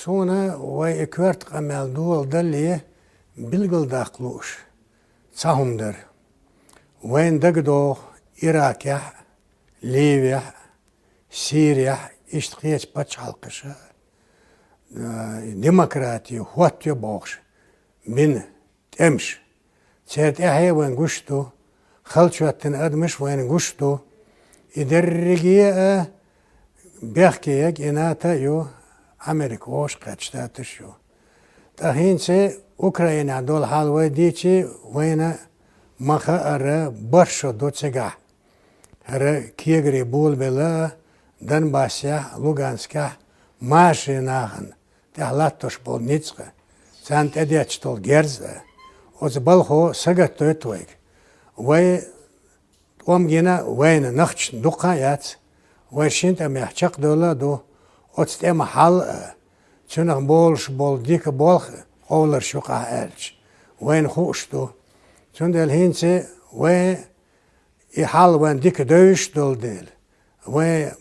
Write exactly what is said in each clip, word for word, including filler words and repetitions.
Суна вай и коьрта къамел доладале билгалдаккха лууш цхьа хӀума дара. Вайна дагадогӀу Иракехь, Ливехь, Сирехь, иштта кхечу пачхьалкхаша, а, демократи хӀоттайо бохуш бина тӀемаш. Церан тӀаьхье вайна гуш ду, халчоьттина адамаш вайна гуш ду. И дерриге а бехке яга и НАТО а ю, Америка вовшахкхетта штаташ ю. Ткъа хӀинца Украинехь долу хьал вай дийци, вайна ма-хаара бархӀ шо ду цигахь. ХӀара кегари болабелла а, Донбассехь, Луганскехь машарийн нахана тӀехь латтош болу ницкъ а, царна тӀедетташ долу герз а, оцу балхо сагатдойту вайга. Вай тӀом гина вайна нахча дуккха а яц, вай шина тӀамехь чекхдевлла а ду, оцу тӀеман хьал а, цунах болуш болу дика болх а, къовларш юкъахь аьлча, вайна хууш ду. Цундела хӀинца вай и хьал вайн дика девзаш долу дела, вайн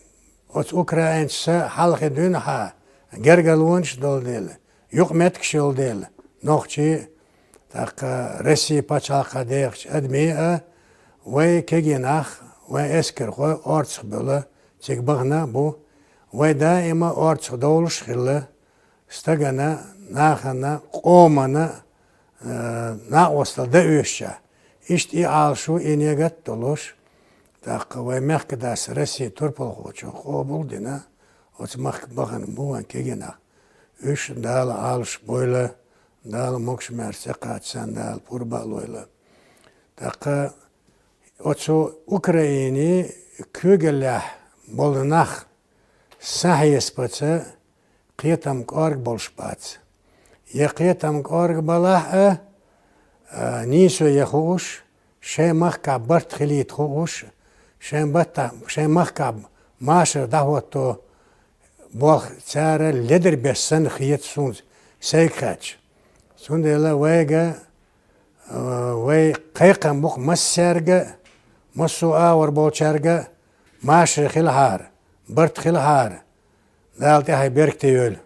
оцу украинцаша хьалхе дуьйна хьа гергарлонаш долу дела, юкъаметтигаш йолу дела, нохчий, тӀаккха Россия пачхьалкхехь дехачу адамий а, вай кегий нах, вайн эскархой орцах бевлла, цига бахана а бу. Вай даима орцах довлуш а хилла, стагана, нахана, къомана, э, накъосталла дан оьшучохь. Иштта и Ӏалашо, и негат а долуш, тӀаккха вайн мехкан дас Россин турпалхочо къобал а дина, оцу махка бахана бу вайн кегий нах. Уьш Дала Ӏалашбойла, Дала могуш-маьрша ца кхаччалц Дала пурба а лойла. ТӀаккха оцу Украинин куьйгаллехь болу нах схьахьесапаца кхетам кӀорга болуш бац. Я кхетам кӀорга балахь а, а, нийсо ян хууш, шайн махкахь барт хилийта хууш, шайн баттахь, шайн махкахь машар дӀахӀотто болх цара ледара беш санна хета суна сайга хаьттича. Цундела вайга, а, вай кхайкхам бу-кх массаьрга а, массо а агӀор болчаьрга а, машар хилахьара, барт хилахьара, Дала тӀаьхье беркате йойла.